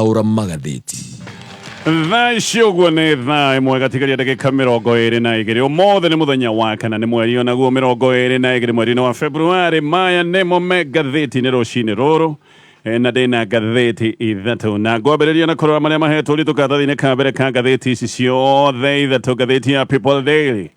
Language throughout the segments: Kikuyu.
Gũtaũra magathĩti. Thaa ici ũguo nĩ thaa 1 gatigaria ndagĩka 22. Ũmũthĩ nĩ mũthenya wa kana, nĩ mweri onaguo 22, mweri-inĩ wa Februarĩ. Maya nĩmo me ngathĩti-inĩ rũcinĩ rũrũ. Na ndĩna ngathĩti ithatũ na ngwambĩrĩria na kũrora marĩa mahetwo ũritũ karatathi-inĩ ka mbere ka ngathĩti ici ciothe ithatũ. Ngathĩti ya People Daily,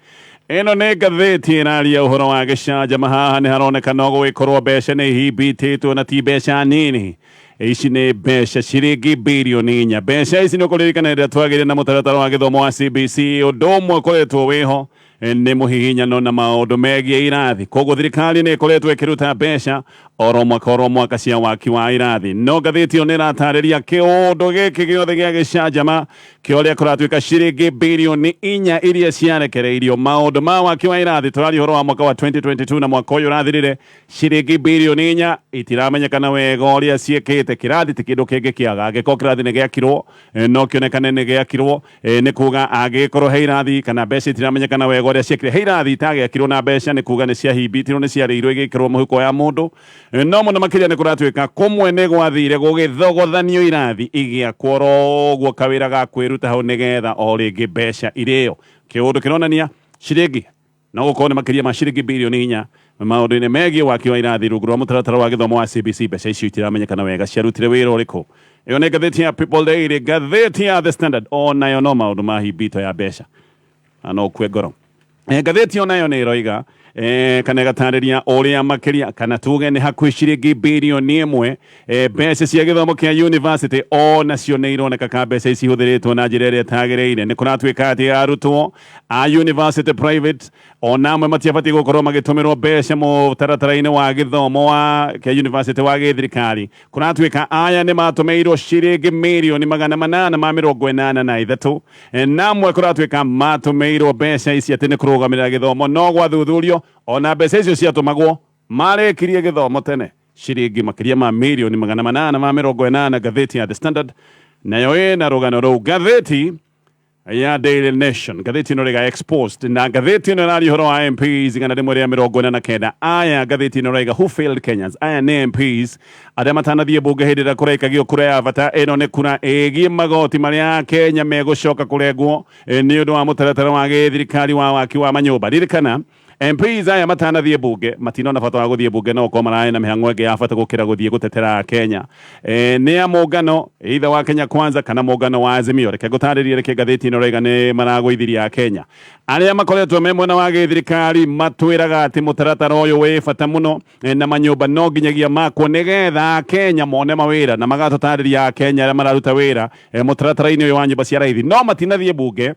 ĩno nĩ ngathĩti ĩraria ũhoro wa gĩcanjama. Haha nĩ haroneka no gũgĩkorwo mbeca nĩ ihimbĩtĩtwo na ti mbeca nini. Ici nĩ mbeca ciringi birioni 4. Mbeca ici nĩ ũkũririkana rĩrĩa twagĩire na mũtaratara wa gĩthomo wa CBC, ũndũ ũmwe ũkoretwo wĩho nĩ mũhihinyano na maũndũ megiĩ irathi. Koguo thirikari nĩ ĩkoretwo ĩkĩruta mbeca oro mwaka oro mwaka cia waki wa irathi, no ngathĩti ĩyo nĩ ĩratarĩria kĩũndũ gĩkĩ gĩothe gĩa gĩcanjama kĩa ũrĩa kũratuĩka ciringi birioni 4 iria ciarekereirio maũndũ ma waki wa irathi. Tũraria ũhoro wa mwaka wa 2022 na mwaka ũyũ ũrathirire. Ciringi birioni 4 itiramenyekana wega ũrĩa ciĩkĩte. Kĩrathi ti kĩndũ kĩngĩkĩaga. Angĩkorwo kĩrathi nĩ gĩakirwo, no kĩonekane nĩ gĩakirwo. Nĩ kuga angĩgĩkorwo he irathi kana mbeca itiramenyekana wega ũrĩa ciekire, he irathi itagĩakirwo na mbeca, nĩ kuga nĩ ciahimbitirwo, nĩ ciarĩirwo igĩkĩrwo mũhuko ya mũndũ. No mũno makĩria nĩ kũratuĩka kũmwe nĩ gwathire gũgĩthogothanio irathi igĩakwo oro ũguo kawĩra ga kwĩruta hau nĩgetha o rĩngĩ mbeca irĩo. Kĩũndũ kĩronania ciringi no gũkorwo nĩ makĩria ma ciringi birioni 4 maũndũ-inĩ megiĩ waki wa irathi rungu rwa mũtaratara wa gĩthomo wa CBC. Mbeca icio itiramenyekana wega ciarutire wĩra ũrĩkũ. Ĩyo nĩ ngathĩti ya People Daily. Ngathĩti ya The Standard o nayo no maũndũ ma himbito ya mbeca na no ũkue ngoro. Ngathĩti o nayo nĩ ĩroiga kana ĩgatarĩria ũrĩa makĩria, kana tuge nĩ hakuhĩ ciringi birioni 1, mbeca cia gĩthomo kĩa university o nacio nĩ ironeka ka mbeca ici ihũthĩrĩtwo na njĩra ĩrĩa ĩtagĩrĩire. Nĩ kũratuĩka atĩ arutwo a university private o na amwe matiabatiĩ gũkorwo magĩtũmĩrwo mbeca mũtaratara-inĩ wa gĩthomo wa kĩa university wa gĩthirikari. Kũratuĩka aya nĩ matũmĩirwo ciringi mirioni 883, na amwe kũratuĩka matũmĩirwo mbeca ici atĩ nĩ kũrũgamĩrĩra gĩthomo, no gwathuthurio ona mbeca icio ciatũmagwo marĩkirie gĩthomo tene. Ciringi makĩria ma mirioni 880. Ngathĩti ya The Standard nayo ĩna rũgano rũu. Ngathĩti ya Daily Nation, ngathĩti ĩno rĩga exposed, na ngathĩti ĩno ĩraria ũhoro wa MPs 149. Aya ngathĩti ĩno ĩraiga "Who failed Kenyans?" Aya nĩ MPs arĩa matanathiĩ mbunge hĩndĩ ĩrĩa kũrekagio kura ya bata. Ĩno nĩ kura ĩgiĩ magoti marĩa Kenya megũcoka kũrengwo nĩ ũndũ wa mũtaratara wa gĩthirikari wa waki wa manyũmba. Ririkana MPs aya matanathiĩ mbunge matinona bata wa gũthiĩ mbunge, no gũkorwo mararĩ na mĩhang'o ĩngĩ ya bata gũkĩra gũthiĩ gũtetera Kenya. Nĩ a mũngano either wa Kenya Kwanza kana mũngano wa Azimio. Reke ngũtarĩrie reke ngathĩti ĩno ĩraiga nĩ maragũithiria Kenya. Arĩa makoretwo me mwena wa gĩthirikari matwĩraga atĩ mũtaratara ũyũ wĩ bata mũno na manyũmba no nginyagia makwo nĩgetha Kenya mone mawĩra, na magatũtarĩria Kenya arĩa mararuta wĩra mũtaratara-inĩ ũyũ wa nyũmba cia raithi, no matinathiĩ mbunge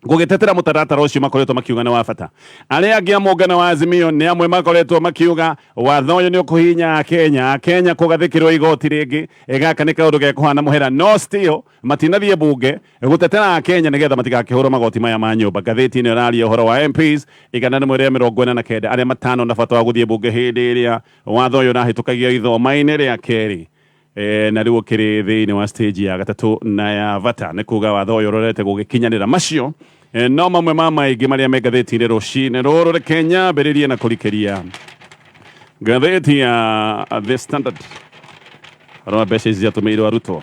gũgĩtetera mũtaratara ũcio makoretwo makiuga nĩ wa bata. Arĩa angĩ a mũngano wa Azimio nĩ amwe makoretwo makiuga watho ũyũ nĩ ũkũhinya Akenya, Akenya kũgathĩkĩrwo igoti rĩngĩ, gaka nĩ kaũndũ gekũhana mũhera, no still matinathiĩ mbunge gũtetera Akenya nĩgetha matigakĩhũrwo magoti maya ma nyũmba. Ngathĩti ĩno ĩraria ũhoro wa MPs 149 arĩa matano na bata wa gũthiĩ mbunge hĩndĩ ĩrĩa watho ũyũ ũrahĩtũkagio ithoma-inĩ rĩa kerĩ, na rĩu ũkĩrĩ thĩinĩ wa stage ya gatatũ na ya bata. Nĩ kuga watho ũyũ ũrorete gũgĩkinyanĩra. Macio no mamwe ma maingĩ marĩa me ngathĩti-inĩ rũcinĩ rũrũ. Reke nyambĩrĩrie na kũrikĩria ngathĩti ya The Standard rwa mbeca ici ciatũmĩirwo arutwo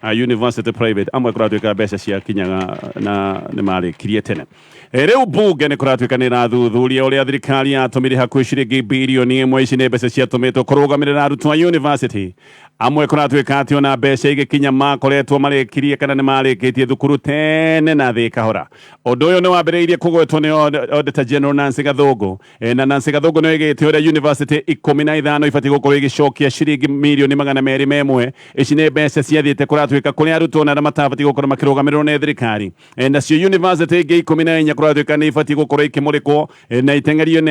a university private. Amwe kũratuĩka mbeca ciakinyaga na nĩ marĩkirie tene. Rĩu mbunge nĩ kũratuĩka nĩ ĩrathuthuria ũrĩa thirikari yatũmire hakuhĩ ciringi birioni 1. Ici nĩ mbeca ciatũmĩtwo kũrũgamĩrĩra arutwo a university. Amwe kũratuĩka atĩ ona mbeca igĩkinya makoretwo marĩkirie kana nĩ marĩkĩtie thukuru tene na thĩ kahora. Ũndũ ũyũ nĩ wambĩrĩirie kũgwetwo nĩ Auditor General Nancy Gathũngũ. Na Nancy Gathũngũ nĩ oigĩte ũrĩa university 15 ibatiĩ gũkorwo igĩcokia ciringi mirioni 201. Ici nĩ mbeca ciathiĩte kũratuĩka kũrĩ arutwo na arĩa matabatiĩ gũkorwo makĩrũgamĩrĩrwo nĩ thirikari. Nacio university ingĩ 14 kũratuĩka nĩ ibatiĩ gũkorwo ikĩmũrĩkwo na iteng'erio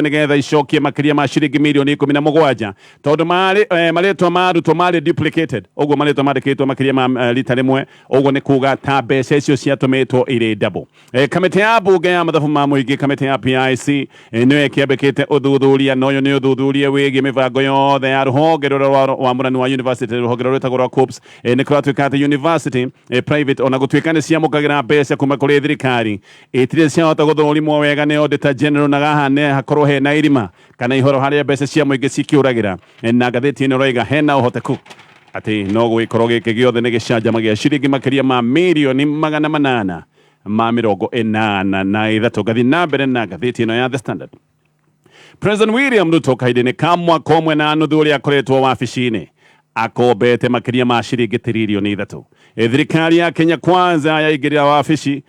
nĩgetha icokie makĩria ma ciringi mirioni 17, tondũ marĩtwa ma arutwo marĩ duplicated, ũguo marĩtwa mandĩkĩtwo makĩria ma rita rĩmwe, ũguo nĩ kuga ta mbeca icio ciatũmĩtwo irĩ double. Kamĩtĩ ya mbunge ya mathabu ma mũingĩ, kamĩtĩ ya PIC, nĩyo ĩkĩambĩkĩte ũthuthuria, na ũyũ nĩ ũthuthuria wĩgiĩ mĩbango yothe ya rũhonge rũrĩa rwa wamũrani wa university, rũhonge rũrĩa rwĩtagwo rwa KUCCPS. Nĩ kũratuĩka atĩ university private ona gũtuĩka nĩ ciamũkagĩra mbeca kuma kũrĩ thirikari, itirĩ ciahota gũthũrimwo wega nĩ Auditor General, na haha nĩ hakorwo hena irima kana ihoro harĩa mbeca cia mũingĩ cikĩũragĩra. Na ngathĩti ĩno ĩroiga hena ũhoteku Atĩ no gũgĩkorwo gĩkĩ gĩothe nĩ gĩcanjama gĩa ciringi makĩria ma mirioni 883. Ngathiĩ na mbere na ngathĩti ĩno ya The Standard. President William Ruto kahinda-inĩ ka mwaka ũmwe na nuthu ũrĩa akoretwo wabici-inĩ akombete makĩria ma ciringi 3 tririlioni. Thirikari ya Kenya Kwanza yaingĩrĩra wabici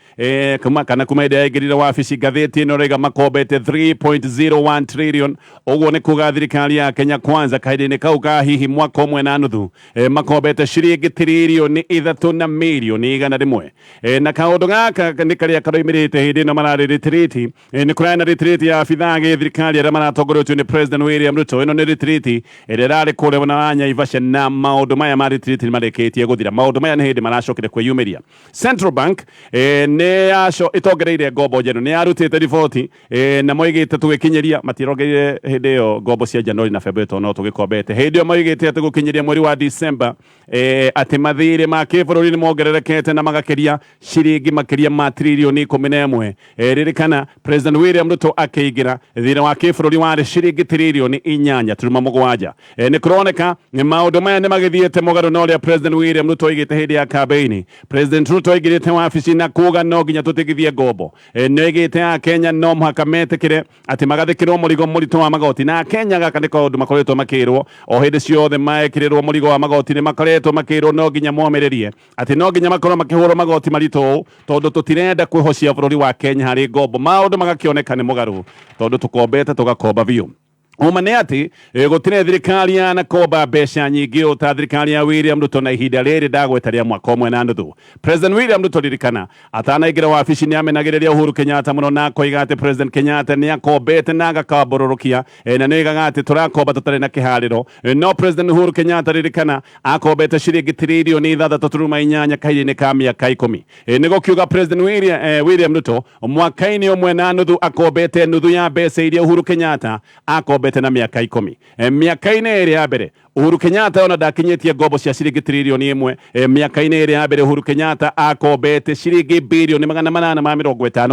kuma kana kuma hĩndĩ yaingĩrire wabici, ngathĩti ĩno ĩrauga makombete 3.01 trillion. Ũguo nĩ kuga thirikari ya Kenya Kwanza kahinda-inĩ kau ka hihi mwaka ũmwe na nuthu makombete ciringi 3 tiririoni 3 na mirioni 100. Na kaũndũ gaka nĩ karĩa karoimĩrĩte hĩndĩ ĩno mararĩ retreat. Nĩ kũrarĩ na retreat ya abithaa a gĩthirikari arĩa maratongoretio nĩ President William Ruto. Ĩno nĩ retreat ĩrĩa ĩrarĩ kũrĩa mwena wa Naivasha, na maũndũ maya ma retreat nĩ marĩkĩtie gũthira. Maũndũ maya nĩ hĩndĩ maracokire kwĩyumĩria. Central Bank nĩ yaco ĩtongereire ngombo njerũ, nĩ yarutĩte riboti na moigĩte tũgĩkinyĩria, matirongereire hĩndĩ ĩyo ngombo cia Januari na February tondũ no tũgĩkombete hĩndĩ ĩyo. Moigĩte atĩ gũkinyĩria mweri wa December atĩ mathirĩ ma kĩbũrũri nĩ mongererekete na magakĩria ciringi makĩria ma 11 tiririoni. Ririkana President William Ruto akĩingĩra, thirĩ wa kĩbũrũri warĩ ciringi 8 tiririoni 7.7. Nĩ kũroneka maũndũ maya nĩ magĩthiĩte mũgarũ na ũrĩa President William Ruto oigĩte hĩndĩ ya campaign. President Ruto aingĩrĩte wabici na kuga no nginya tũtigithie ngombo. Nĩ oigĩte a Kenya no mũhaka metĩkĩre atĩ magathĩkĩrwo mũrigo mũritũ wa magoti, na Kenya gaka nĩ kaũndũ makoretwo makĩrwo o hĩndĩ ciothe. Maekĩrĩrwo mũrigo wa magoti, nĩ makoretwo makĩrwo no nginya momĩrĩrie atĩ no nginya makorwo makĩhũrwo magoti maritũ ũũ tondũ tũtirenda kwĩhocia bũrũri wa Kenya harĩ ngombo. Maũndũ magakĩoneka nĩ mũgarũ tondũ tũkombete tũgakomba biũ. Ũma nĩ atĩ gũtirĩ thirikari yanakomba mbeca nyingĩ ũũ ta thirikari ya William Ruto na ihinda rĩrĩ ndagweta rĩa mwaka ũmwe na nuthu. President William Ruto, ririkana, atanaingĩra wabici nĩ amenagĩrĩria Uhuru Kenyatta mũno na akoiga atĩ President Kenyatta nĩ akombete na agakambũrũrũkia, na nĩ oigaga atĩ tũrakomba tũtarĩ na kĩharĩro. No President Uhuru Kenyatta, ririkana, akombete ciringi 6.8 tiririoni kahinda-inĩ ka mĩaka 10. Nĩ gũkiuga President William Ruto mwaka-inĩ ũmwe na nuthu akombete nuthu ya mbeca iria Uhuru Kenyatta akombete na mĩaka 10. Mĩaka-inĩ ĩrĩ ya mbere Uhuru Kenyatta ona ndakinyĩtie ngombo cia ciringi 1 tiririoni. Mĩaka-inĩ ĩrĩ ya mbere Uhuru Kenyatta akombete ciringi 850 birioni.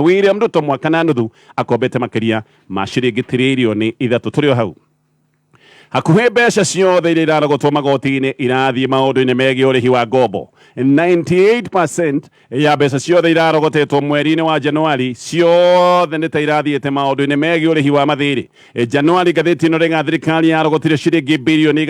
William Ruto mwaka na nuthu akombete makĩria ma ciringi 3 tiririoni. Tũrĩ o hau, hakuhĩ mbeca ciothe iria irarogotwo magoti-inĩ irathiĩ maũndũ-inĩ megiĩ ũrĩhi wa ngombo. 98% ya mbeca ciothe irarogotetwo mweri-inĩ wa Januari ciothe nĩ ta irathiĩte maũndũ-inĩ megiĩ ũrĩhi wa mathirĩ. Januari, ngathĩti ĩno rĩga thirikari yarogotire ciringi 165.5 birioni.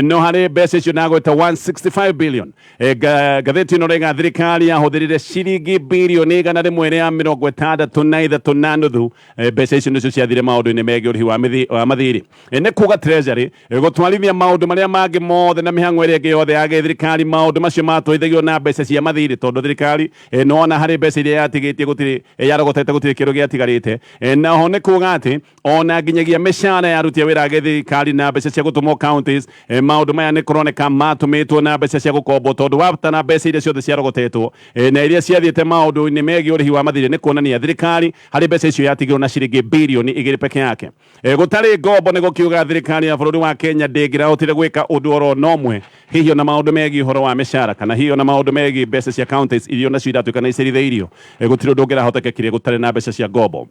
No harĩ mbeca icio nagweta 165 billion, ngathĩti ĩno rĩga thirikari yahũthĩrire ciringi 163.5 birioni. Mbeca icio nĩcio ciathire maũndũ-inĩ megiĩ ũrĩhi wa mathirĩ. Nĩ kuga Treasury gũtwarithia maũndũ marĩa mangĩ mothe na mĩhang'o ĩrĩa ĩngĩ yothe ya gĩthirikari, maũndũ macio matwarithagio na mbeca cia mathirĩ, tondũ thirikari nĩwona harĩ mbeca iria yatigĩtie gũtirĩ yarogotete, gũtirĩ kĩndũ gĩatigarĩte. Na ho nĩ kuga atĩ ona nginyagia mĩcara ya aruti a wĩra a gĩthirikari na mbeca cia gũtũmwo counties, maũndũ maya nĩ kũroneka matũmĩtwo na mbeca cia gũkombwo, tondũ wata na mbeca iria ciothe ciarogotetwo na iria ciathiĩte maũndũ-inĩ megiĩ ũrĩhi wa mathirĩ, nĩ kuonania thirikari harĩ mbeca icio yatigirwo na ciringi 2 birioni peke yake. Gũtarĩ ngombo, nĩ gũkiuga thirikari ya bũrũri wa Kenya ndĩngĩrahotire gwĩka ũndũ oro na ũmwe, hihi ona maũndũ megiĩ ũhoro wa mĩcara kana hihi ona maũndũ megiĩ mbeca cia counties iria onacio iratuĩka nĩ icerithĩirio. Gũtirĩ ũndũ ũngĩrahotekekire gũtarĩ na mbeca cia ngombo.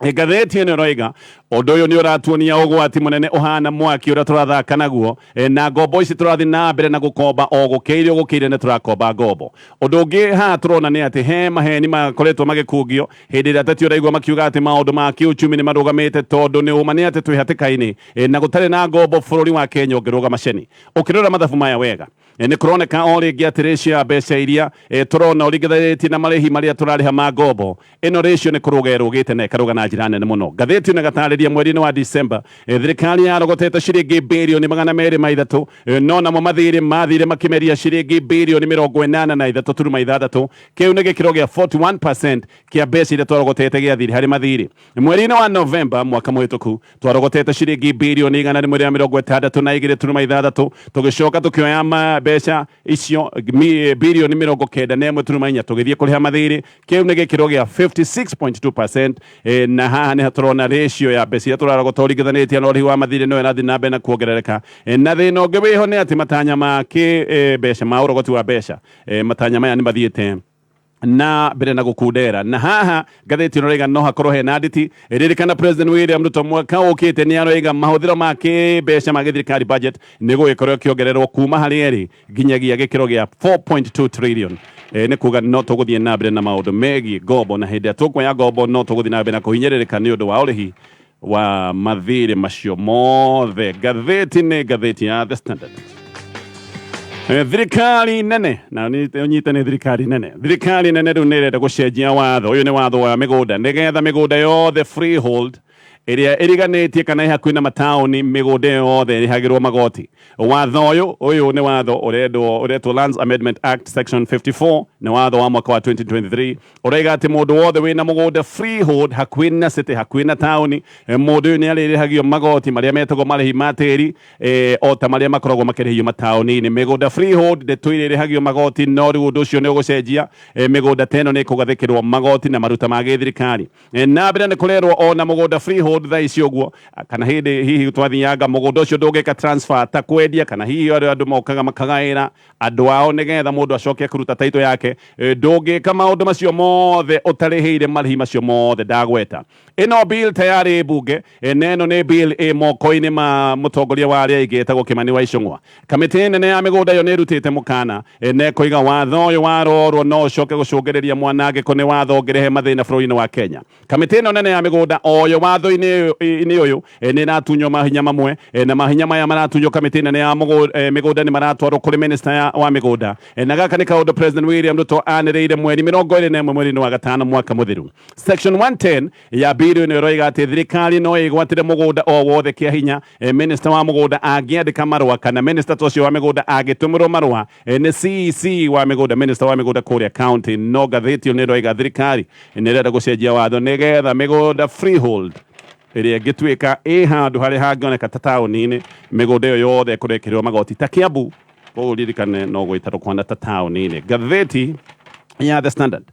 Ngathĩti ĩno ĩroiga ũndũ ũyũ nĩ ũratuonia ũgwati mũnene ũhana mwaki ũrĩa tũrathaka naguo na ngombo ici tũrathiĩ na mbere na gũkomba o gũkĩire o gũkĩire, nĩ tũrakomba ngombo. Ũndũ ũngĩ haha tũrona nĩ atĩ he maheni makoretwo magĩkungio hĩndĩ ĩrĩa ateti ũraigua makiuga atĩ maũndũ ma kĩũchumi nĩ marũgamĩte, tondũ nĩ ũma nĩ atĩ twĩ hatĩka-inĩ, na gũtarĩ na ngombo bũrũri wa Kenya ũngĩrũgama ceni. Ũkĩrora mathabu maya wega, nĩ kũroneka o rĩngĩ atĩ ratio ya mbeca iria tũrona ũringithanĩtie na marĩhi marĩa tũrarĩha ma ngombo ĩno, ratio nĩ kũrũga ĩrũgĩte na ĩkarũga na njĩra nene mũno. Ngathĩti ĩno ĩgatarĩria mweri-inĩ wa December thirikari yarogotete ciringi 203 birioni, no namo mathirĩ mathire makĩmeria ciringi 83.6 birioni. Kĩu nĩ gĩkĩro gĩa 41% kĩa mbeca iria twarogotete gĩathire harĩ mathirĩ. Mweri-inĩ wa Novemba mwaka mũhĩtũku twarogotete ciringi 162.6 birioni, tũgĩcoka tũkĩoya mbeca icio 91.4 birioni tũgĩthiĩ kũrĩha mathirĩ. Kĩu nĩ gĩkĩro gĩa 56.2%. Na haha nĩ tũrona ratio ya mbeca iria tũrarogota ũringithanĩtie na ũrĩhi wa mathirĩ no ĩrathiĩ na mbere na kuongerereka. Na thĩna ũngĩ wĩho nĩ atĩ matanya ma kĩ mbeca ma ũrogoti wa mbeca, matanya maya nĩ mathiĩte. Na mbere na gukundera na haha ngathĩti ĩno raiga no hakorwo hena nditi. Ririkana President William Ruto mwaka ũkĩte nĩ aroiga mahũthĩro ma kĩmbeca ma gĩthirikari, budget, nĩ gũgĩkorwo kĩongererwo kuma harĩ 2 nginyagia gĩkĩro gĩa 4.2 trillion. Nĩ kuga no tũgũthiĩ na mbere na maũndũ megiĩ ngombo, na hĩndĩ ĩrĩa tũkuoya ngombo no tũgũthiĩ na mbere na kũhinyĩrĩrĩka nĩ ũndũ wa ũrĩhi wa mathirĩ macio mothe. Ngathĩti nĩ ngathĩti ya The Standard. Thirikari nene na ũnyite nĩ thirikari nene, thirikari nene rĩu nĩ ĩrenda gũcenjia watho ũyũ, nĩ watho wa mĩgũnda, nĩgetha mĩgũnda yothe freehold ĩrĩa ĩriganĩtie kana ĩ hakuhĩ na mataũni, mĩgũnda ĩyo yothe ĩrĩhagĩrwo magoti. Watho ũyũ nĩ watho ũrendwo ũretwo Lands Amendment Act section 54, nĩ watho wa mwaka wa 2023, ũraiga atĩ mũndũ wothe wĩna mũgũnda freehold hakuhĩ na city, hakuhĩ na taũni, mũndũ ũyũ nĩ arĩrĩhagio magoti marĩa metagwo marĩhi ma tĩri, o ta marĩa makoragwo makĩrĩhio mataũni-inĩ. Mĩgũnda freehold ndĩtũire ĩrĩhagio magoti, no rĩu ũndũ ũcio nĩ ũgũcenjia. Mĩgũnda ta ĩno nĩ ĩkũgathĩkĩrwo magoti na maruta ma gĩthirikari. Na mbere nĩ kũrerwo ona mũgũnda freehold thaa ici ũguo, kana hĩndĩ hihi twathianga mũgũnda ũcio ndũngĩka transfer ta kwendia, kana hihi arĩa andũ mokaga makagaĩra andũ ao nĩgetha mũndũ acoke kũruta title yake, ndũngĩka maũndũ macio mothe ũtarĩhĩire marĩhi macio mothe ndagweta. Ĩno bill tayari bunge, na ĩno nĩ bill ĩ moko-inĩ ma mũtongoria wa arĩa aingĩ etagwo Kimani wa Ichung'wa. Kamĩtĩ nene ya mĩgũnda ĩyo nĩ ĩrutĩte mũkana, na ĩkoiga watho ũyũ warorwo no ũcoke gũcũngĩrĩria mwanangĩko, nĩ watho ũngĩrehe mathĩna bũrũri-inĩ wa Kenya. Kamĩtĩ ĩno nene ya mĩgũnda oyo watho-inĩ ũyũ nĩ ĩratunywo mahinya mamwe, na mahinya maya maratunywo kamĩtĩ nene ya mĩgũnda nĩ maratwarwo kũrĩ minister wa mĩgũnda. Na gaka nĩ kaũndũ President William Ruto anĩrĩire mweri 21 mweri-inĩ wa gatano mwaka mũthiru. Section 110 ya bill ĩno ĩroiga atĩ thirikari no ĩgwatĩre mũgũnda o wothe kĩa hinya, minister wa mũgũnda angĩandĩka marũa, kana minister ta ũcio wa mĩgũnda angĩtũmĩrwo marũa nĩ CEC wa mĩgũnda, minister wa mĩgũnda kũrĩa county. No ngathĩti ĩyo nĩ ĩroiga thirikari nĩ ĩrenda gũcenjia watho nĩgetha mĩgũnda freehold ĩrĩa ĩngĩtuĩka ĩ handũ harĩa hangĩoneka ta taũni-inĩ, mĩgũnda ĩyo yothe ĩkũrekĩrwo magoti ta Kiambu. Koguo ririkane no gwĩtarwo kwana ta taũni-inĩ. Ngathĩti ya The Standard,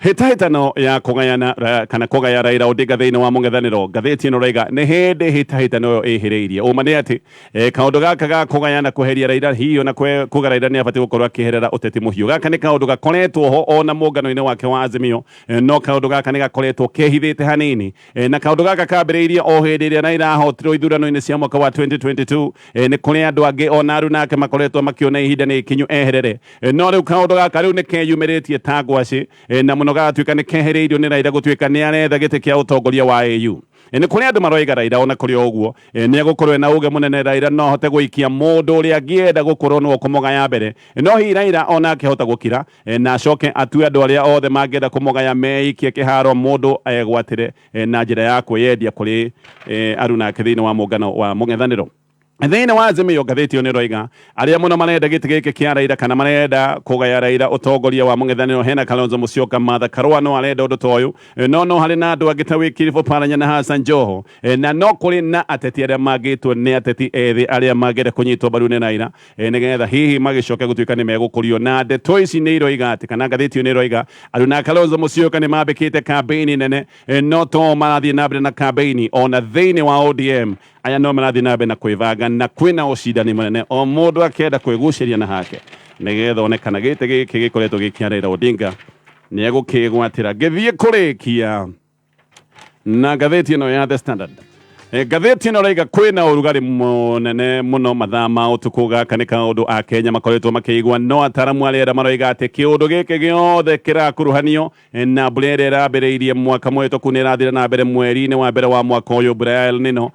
hĩtahĩtano ya kũgayana kana kũgaya Raila Odinga thĩinĩ wa mũng'ethanĩro. Ngathĩti ĩno raiga nĩ hĩndĩ hĩtahĩtano ĩyo ĩhĩrĩirie. Ũma nĩ atĩ kaũndũ gaka ga kũgayana, kweheria Raila hiyo na kuga Raila nĩ abatiĩ gũkorwo akĩeherera ũteti mũhiũ, gaka nĩ kaũndũ gakoretwo ho ona mũngano-inĩ wake wa Azimio, no kaũndũ gaka nĩ gakoretwo kehithĩte hanini, na kaũndũ gaka kambĩrĩirie o hĩndĩ ĩrĩa Raila ahotirwo ithurano-inĩ cia mwaka wa 2022. Nĩ kũrĩ andũ angĩ ona aru nake makoretwo makĩona ihinda nĩ ikinyu eherere, no rĩu kaũndũ gaka rĩu nĩ keyumĩrĩtie ta ngwacĩ, na mũno gagatuĩka nĩ kehereirio nĩ Raila gũtuĩka nĩ aretha gĩtĩ kĩa ũtongoria wa AU. Nĩ kũrĩ andũ maroiga Raila ona kũrĩ o ũguo nĩ egũkorwo ena uge mũnene, Raila no ahote gũikia mũndũ ũrĩa angĩenda gũkorwo nĩwe ũkũmũgaya mbere. No hihi Raila ona akĩhota gũkira, na acoke atue andũ arĩa othe mangĩenda kũmũgaya meikie kĩharo, mũndũ egwatĩre na njĩra ya kwĩyendia kũrĩ arunake thĩinĩ wa mũngano wa mũng'ethanĩro thĩinĩ wa Azimio? Ngathĩti ĩyo nĩ ĩroiga arĩa mũno marenda gĩtĩ gĩkĩ kĩa Raila kana marenda kũgaya Raila ũtongoria wa mũng'ethanĩro, hena Kalonzo Musyoka, Martha Karua no arenda ũndũ ta ũyũ, no harĩ na andũ angĩ ta Wycliffe Oparanya na Hassan Joho, na no kũrĩ na ateti arĩa mangĩtwo nĩ ateti ethĩ arĩa mangĩenda kũnyitwo mbaru nĩ Raila, nĩgetha hihi magĩcoke gũtuĩka nĩ megũkũrio. Na ndeto ici nĩ iroiga atĩ, kana ngathĩti ĩyo nĩ ĩroiga aruna Kalonzo Musyoka nĩ mambĩkĩte kambĩini nene, no to marathiĩ na mbere na kambĩini, ona thĩinĩ wa ODM aya no marathiĩ na mbere na kwĩbanga, na kwĩna ũcindani mũnene, o mũndũ akĩenda kwĩgucĩria na hake nĩgetha one kana gĩtĩ gĩkĩ gĩkoretwo gĩ kĩa Raila Odinga nĩ egũkĩgwatĩra. Ngĩthiĩ kũrĩkia na ngathĩti ĩno ya The Standard. Ngathĩti ĩno raiga kwĩna ũrugarĩ mũnene mũno mathaa ma ũtukũ. Gaka nĩ kaũndũ a Kenya makoretwo makĩigua, no ataramu a rĩera maroiga atĩ kĩũndũ gĩkĩ gĩothe kĩrakuruhanio na mbura ĩrĩa ĩrambĩrĩirie mwaka mũhĩtũku nĩ ĩrathira na mbere mweri-inĩ wa mbere wa mwaka ũyũ, mbura ya El Nino.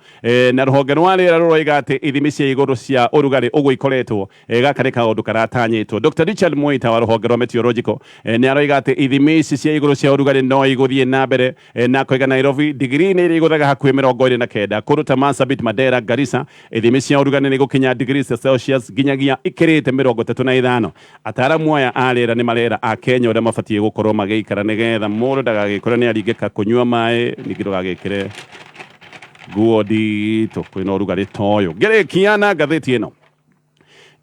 Na rũhonge rwa rĩera rũroiga atĩ ithimi cia igũrũ cia ũrugarĩ ũguo ikoretwo, gaka nĩ kaũndũ karatanyĩtwo. Dr Richard Mwita wa rũhonge rwa meteorological nĩ aroiga atĩ ithimi ici cia igũrũ cia ũrugarĩ no igũthiĩ na mbere, na akoiga Nairobi digiri nĩ irĩgũthaga hakuhĩ 29, kũndũ ta Marsabit, Mandera, Garissa ithimi cia ũrugarĩ nĩ gũkinya digiri cia Celsius nginyagia ikĩrĩte 35. Ataramu aya a rĩera nĩ marera a Kenya ũrĩa mabatiĩ gũkorwo magĩikara nĩgetha mũndũ ndagagĩkore nĩ aringĩka kũnyua maĩ, ningĩ ndũgagĩkĩre nguo nditũ kwĩna ũrugarĩ ta ũyũ. Ngĩrĩkia na ngathĩti ĩno.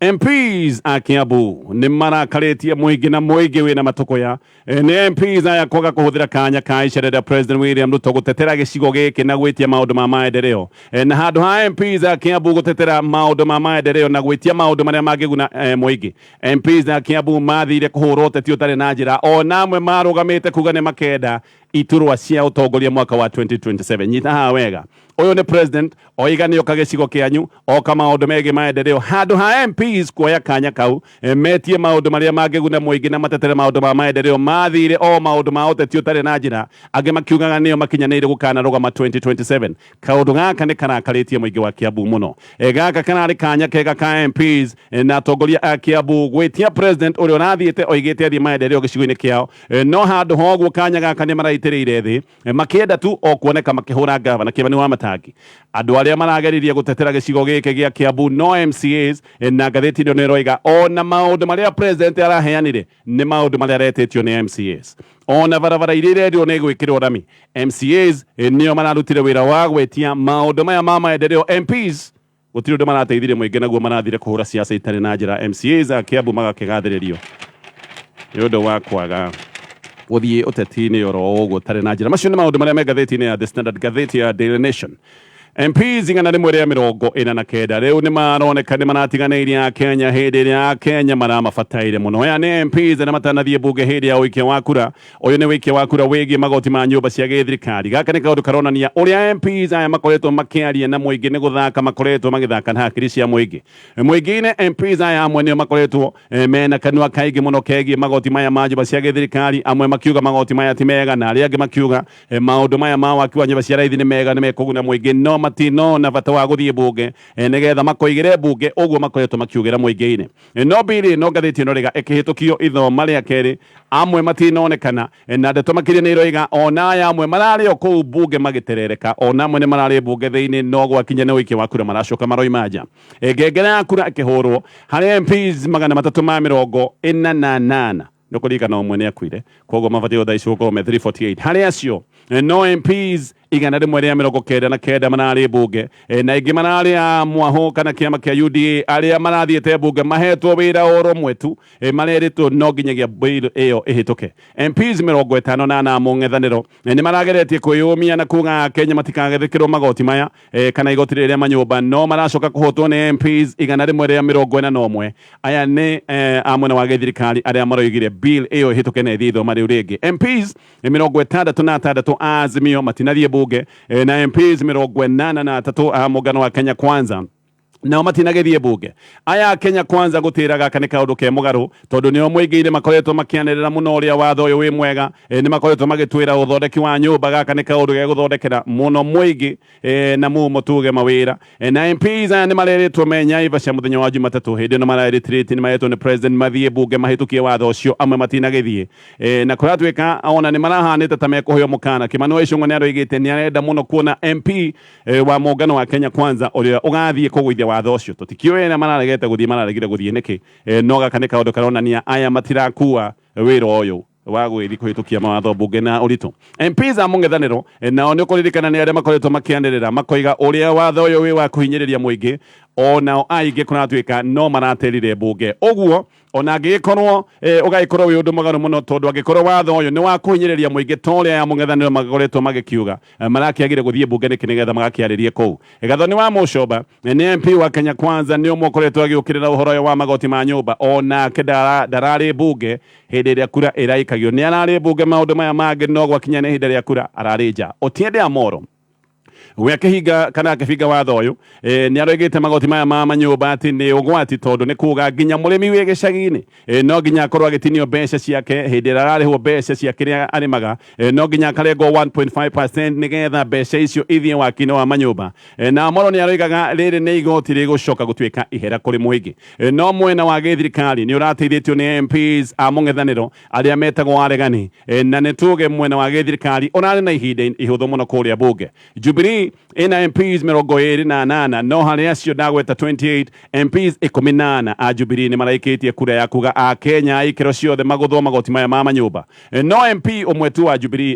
MPs a Kiambu nĩ marakarĩtie mũingĩ na mũingĩ wĩna matũkũya. Nĩ MPs aya kwaga kũhũthĩra kanya ka icera rĩa President William Ruto gũtetera gĩcigo gĩkĩ na gwĩtia maũndũ ma maendeleo. Na handũ ha MPs a Kiambu gũtetera maũndũ ma maendeleo na gwĩtia maũndũ marĩa mangĩguna mũingĩ, MPs a Kiambu mathire kũhũra ũteti ũtarĩ na njĩra, ona amwe marũgamĩte kuga nĩ makenda iturwa cia ũtongoria mwaka wa 2027. Nyita haha wega, ũyũ nĩ president oiga nĩ oka gĩcigo kĩanyu, oka maũndũ megiĩ maendeleo. Handũ ha MPs kuoya kanya kau metie maũndũ marĩa mangĩguna mũingĩ na matetere maũndũ ma maendeleo, mathire o maũndũ ma ũteti ũtarĩ na njĩra, angĩ makiugaga nĩo makinyanĩire gũkanarũgama 2027. Kaũndũ gaka nĩ karakarĩtie mũingĩ wa Kiambu mũno. Gaka kararĩ kanya kega ka MPs na atongoria a Kiambu gwĩtia president ũrĩa ũrathiĩte oigĩte athiĩ maendeleo gĩcigo-inĩ kĩao. No handũ ha ũguo kanya gaka nĩ maraitĩrĩire thĩ, makĩenda tu o kuoneka makĩhũra ngavana Kĩmani wa Matangi. Andũ arĩa marageririe gũtetera gĩcigo gĩkĩ gĩa Kiambu no MCAs, na ngathĩti ĩno nĩ ĩroiga ona maũndũ marĩa president araheanire nĩ maũndũ marĩa aretĩtio nĩ MCAs. Ona barabara iria irendirwo nĩ gwĩkĩrwo rami, MCAs nĩo mararutire wĩra wa gwĩtia maũndũ maya ma maendeleo. MPs gũtirĩ ũndũ marateithirie mũingĩ naguo, marathire kũhũra siasa itarĩ na njĩra. MCAs a Kiambu magakĩgathĩrĩrio nĩ ũndũ wa kwaga gũthiĩ ũteti-inĩ oro ũguo ũtarĩ na njĩra. Macio nĩ maũndũ marĩa me ngathĩti-inĩ ya The Standard. Ngathĩti ya Daily Nation, MPs 149 rĩu nĩ maroneka nĩ maratiganĩirie Akenya hĩndĩ ĩrĩa Akenya maramabataire mũno. Aya nĩ MPs arĩa matanathiĩ mbunge hĩndĩ ya ũikia wa kura. Ũyũ nĩ ũikia wa kura wĩgiĩ magoti ma nyũmba cia gĩthirikari. Gaka nĩ kaũndũ karonania ũrĩa MPs aya makoretwo makĩaria na mũingĩ, nĩ gũthaka makoretwo magĩthaka na hakiri cia mũingĩ. Mũingĩ-inĩ MPs aya amwe nĩo makoretwo mena kanua kaingĩ mũno kegiĩ magoti maya ma nyũmba cia gĩthirikari, amwe makiuga magoti maya ti mega na arĩa angĩ makiuga maũndũ maya ma waki wa nyũmba cia raithi nĩ mega, nĩ mekũguna mũingĩ, no matinona bata wa gũthiĩ mbunge nĩgetha makoigĩre mbunge ũguo makoretwo makiugĩra mũingĩ-inĩ. No mbiri ĩno ngathĩti ĩno rĩga ĩkĩhĩtũkio ithoma rĩa kerĩ, amwe matinonekana, na ndeto makĩria nĩ iroiga ona aya amwe mararĩ o kũu mbunge magĩterereka, ona amwe nĩ mararĩ mbunge thĩinĩ, no gwakinya nĩ ũikia wa kura maracoka maroima nja. Ngengere ya kura ĩkĩhũrwo harĩ MPs 348, nĩ kũririkana ũmwe nĩ akuire, koguo mabatiĩ thaa ici gũkorwo me 348. Harĩ acio no MPs 199 mararĩ mbunge, na ingĩ mararĩ a mwahũ kana kĩama kĩa UDA arĩa marathiĩte mbunge mahetwo wĩra oro ũmwe tu, marerĩtwo no nginyagia bill ĩyo ĩhĩtũke. MPs 54 mũng'ethanĩro nĩ marageretie kwĩyũmia na kuga Kenya matikagethĩkĩrwo magoti maya kana igoti rĩrĩa manyũmba, no maracoka kũhotwo nĩ MPs 141. Aya nĩ a mwena wa gĩthirikari arĩa maroigire bill ĩyo ĩhĩtũke na ĩthiĩ ithoma rĩu rĩngĩ. MPs 66 a Azimio matinathiĩ mbunge, na MPs 83 a mũngano wa Kenya Kwanza nao matinagĩthiĩ mbunge. Aya Kenya Kwanza gũtĩra gaka nĩ kaũndũ ke mũgarũ, tondũ nĩo mũingĩ-inĩ makoretwo makĩanĩrĩra mũno ũrĩa watho ũyũ wĩ mwega. Nĩ makoretwo magĩtwĩra ũthondeki wa nyũmba gaka nĩ kaũndũ gegũthondekera mũno mũingĩ na mumo tuge mawĩra. Na MPs aya nĩ marerĩtwo me Naivasha mũthenya wa Jumatatũ, hĩndĩ ĩno mararetreat, nĩ maretwo nĩ president mathiĩ mbunge mahĩtũkie watho ũcio, amwe matinagĩthiĩ. Na kũratuĩka ona nĩ marahanĩte ta mekũheo mũkana. Kĩmani wa Ichung'wa nĩ aroigĩte nĩ arenda mũno kuona MP wa mũngano wa Kenya Kwanza ũrĩa ũgathiĩ kũgũithia watho ũcio. Tũtikĩũĩ arĩa mararegete gũthiĩ mararegire gũthiĩ nĩkĩ, no gaka nĩ kaũndũ karonania aya matirakua wĩra ũyũ wa gwĩthi kũhĩtũkia mawatho mbunge na ũritũ. MPs a mũng'ethanĩro nao nĩ ũkũririkana nĩ arĩa makoretwo makĩanĩrĩra makoiga ũrĩa watho ũyũ wĩ wa kũhinyĩrĩria mũingĩ, onao aingĩ kũratuĩka no maraterire mbunge ũguo, ona angĩgĩkorwo ũgagĩkorwo wĩ ũndũ mũgarũ mũno, tondũ angĩkorwo watho ũyũ nĩ wa kũhinyĩrĩria mũingĩ ta ũrĩa aya mũng'ethanĩro makoretwo magĩkiuga, marakĩagire gũthiĩ mbunge nĩkĩ nĩgetha magakĩarĩrie kũu? Gathoni wa Mũcomba nĩ MP wa Kenya Kwanza, nĩ ũmwe ũkoretwo agĩũkĩrĩra ũhoro ũyũ wa magoti ma nyũmba, onake ndararĩ mbunge hĩndĩ ĩrĩa kura ĩraikagio. Nĩ ararĩ mbunge maũndũ maya mangĩ, no gwakinya nĩ ihinda rĩa kura ararĩ nja. Otiende Amoro we akĩhinga kana akĩbinga watho ũyũ, nĩ aroigĩte magoti maya ma manyũmba atĩ nĩ ũgwati, tondũ nĩ kuga nginya mũrĩmi wĩ gĩcagi-inĩ no nginya akorwo agĩtinio mbeca ciake hĩndĩ ĩrĩa ararĩhwo mbeca cia kĩrĩa arĩmaga, no nginya akarengwo 1.5% nĩgetha mbeca icio ithiĩ waki-inĩ wa manyũmba. Na Amoro nĩ aroigaga rĩrĩ nĩ igoti rĩgũcoka gũtuĩka ihera kũrĩ mũingĩ. No mwena wa gĩthirikari nĩ ũrateithĩtio nĩ MPs a mũng'ethanĩro arĩa metagwo aregani, na nĩ tuge mwena wa gĩthirikari ũrarĩ na ihinda ihũthũ mũno kũrĩa mbunge. Jubilee Jubilee ĩna MPs 28, no harĩ acio ndagweta 28, MPs 14 a Jubilee nĩ maraikĩtie kura ya kuga a Kenya a ikĩro ciothe magũthwo magoti maya ma manyũmba. No MP ũmwe tu wa Jubilee,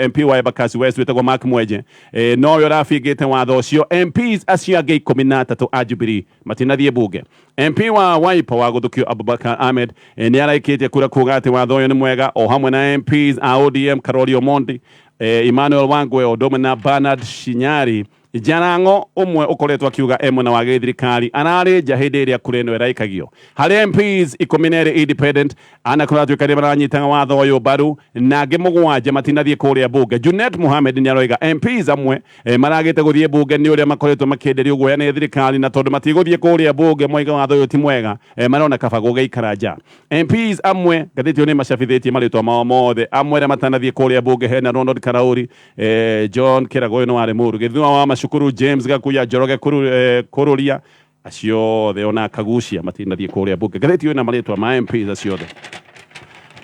MP wa Embakasi West wĩtagwo Mark Mwenje, nowe ũrabingĩte watho ũcio. MPs acio angĩ 13 a Jubilee matinathiĩ bunge. MP wa Wiper wa gũthukio Abubakar Ahmed nĩ araikĩtie kura kuga atĩ watho ũyũ nĩ mwega, o hamwe na MPs a ODM Karori Omondi, Emmanuel Wangwe o ũndũ ũmwe na Bernard Shinyari. Jarango ũmwe ũkoretwo akiuga e mwena wa gĩthirikari ararĩ nja hĩndĩ ĩrĩa kura ĩno ĩraikagio. Harĩ MPs 12 independent ana kũratuĩka nĩ maranyitaga watho ũyũ mbaru na angĩ 7 matinathiĩ kũrĩa bunge. Junet Mohamed nĩ aroiga MPs amwe maragĩte gũthiĩ bunge nĩ ũrĩa makoretwo makĩenderio guoya nĩ thirikari, na tondũ matigũthiĩ kũrĩa bunge moiga watho ũyũ ti mwega, marona kaba gũgĩikara nja. MPs amwe ngathĩti ĩyo nĩ macabithĩtie marĩtwa mao mothe, amwe arĩa matanathiĩ kũrĩa bunge hena Ronald Karauri, John Kĩrago ũyũ nĩ warĩ mũru, Gĩthua wa Macukuru, James Gakuya, Njoroge Kururia, acio othe ona Kagucia matinathiĩ kũrĩa bunge. Ngathĩti ĩyo ĩna marĩtwa ma MPs acio othe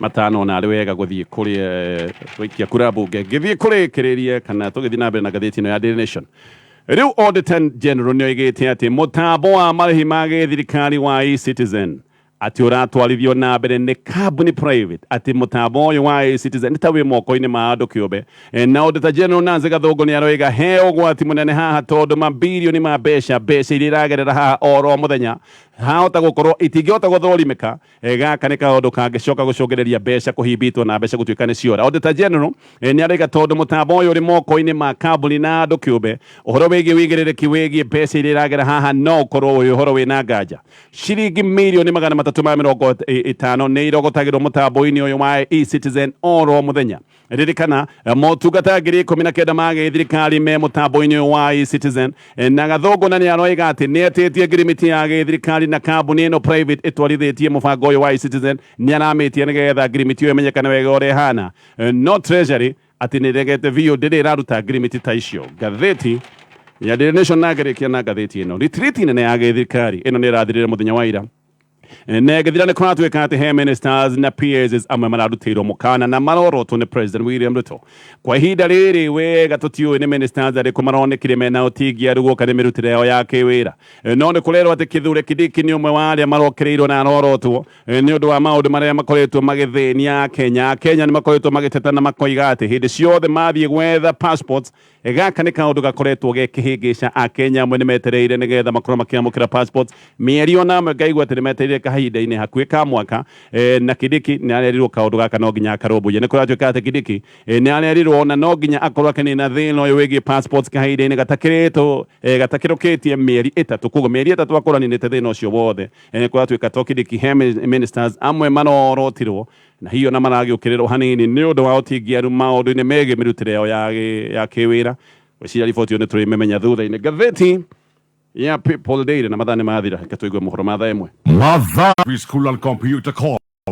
matano na arĩ wega gũthiĩ kũrĩa gũikia kura bunge. Ngĩthiĩ kũrĩkĩrĩria kana tũgĩthiĩ na mbere na ngathĩti ĩno ya Daily Nation, rĩu Auditor General nĩ oigĩte atĩ mũtambo wa marĩhi ma gĩthirikari wa eCitizen atĩ ũratwarithio na mbere nĩ kambuni private, atĩ mũtambo ũyũ wa eCitizen nĩ ta wĩ moko-inĩ ma andũ kĩũmbe. Na Auditor General Nancy Gathũngũ nĩ aroiga he ũgwati mũnene haha, tondũ mabirioni ma mbeca iria iragerera haha oro mũthenya hahota gũkorwo itingĩhota gũthũrimĩka. Gaka nĩ kaũndũ kangĩcoka gũcũngĩrĩria mbeca kũhimbitwo na mbeca gũtuĩka nĩ ciora. Auditor General nĩ aroiga tondũ mũtambo ũyũ ũrĩ moko-inĩ ma kambuni na andũ kĩũmbe, ũhoro wĩgiĩ wĩigĩrĩrĩki wĩgiĩ mbeca iria iragera haha no ũkorwo wĩ ũhoro wĩna nganja. Ciringi mirioni 350 nĩ irogotagĩrwo mũtambo-inĩ ũyũ wa eCitizen oro mũthenya. Ririkana motungata 19,000 ma gĩthirikari me mũtambo-inĩ ũyũ wa eCitizen. Na Gathũngũ na nĩ aroiga atĩ nĩ etĩtie ngirimiti ya gĩthirikari na kambuni ĩno private ĩtwarithĩtie mũbango ũyũ wa eCitizen, nĩ aramĩtia nĩgetha ngirimiti ĩyo ĩmenyekane wega ũrĩa ĩhana. No Treasury atĩ nĩ ĩregete biũ, ndĩrĩ ĩraruta ngirimiti ta icio. Ngathĩti ya Daily Nation na ngĩrĩkia na ngathĩti ĩno, retreat nene ya gĩthirikari ĩno nĩ ĩrathirire mũthenya wa ira, na ĩgĩthira nĩ kũratuĩka atĩ he ministers na PAs amwe mararutĩirwo mũkana na marorotwo nĩ President William Ruto. Kwa ihinda rĩrĩ wega tũtiũĩ nĩ ministers arĩkũ maronekire mena ũtingiaru guoka nĩ mĩrutĩre yao ya kĩwĩra, no nĩ kũrerwo atĩ Kithure Kindiki nĩ ũmwe wa arĩa marokĩrĩirwo na arorotwo nĩ ũndũ wa maũndũ marĩa makoretwo magĩthĩnia Akenya. Akenya nĩ makoretwo magĩteta na makoiga atĩ hĩndĩ ciothe mathiĩ gwetha passports, gaka nĩ kaũndũ gakoretwo ge kĩhĩngĩca. Akenya amwe nĩ metereire nĩgetha makorwo makĩamũkĩra passports mĩeri ona amwe ngaigua atĩ nĩ metereire kahinda-inĩ hakuhĩ ka mwaka. Na Kindiki nĩ arerirwo kaũndũ gaka no nginya akarũmbũiye. Nĩ kũratuĩka atĩ Kindiki nĩ arerirwo ona no nginya akorwo akĩnina thĩna ũyũ wĩgiĩ passports kahinda-inĩ gatakĩrĩtwo gatakĩrũkĩtie mĩeri 3, koguo mĩeri 3 akorwo aninĩte thĩna ũcio wothe. Nĩ kũratuĩka to Kindiki, he ministers amwe marorotirwo na hiyo na maragĩũkĩrĩrwo hanini nĩ ũndũ wa ũtingiaru maũndũ-inĩ megiĩ mĩrutĩre yao ya kĩwĩra. Gwĩciria riboti ĩyo nĩ tũrĩmĩmenya thutha-inĩ. Ngathĩti ya People Daily, na mathaa nĩ mathira, reke tũigue mohoro ma thaa 1. Mathaa School and Computer College.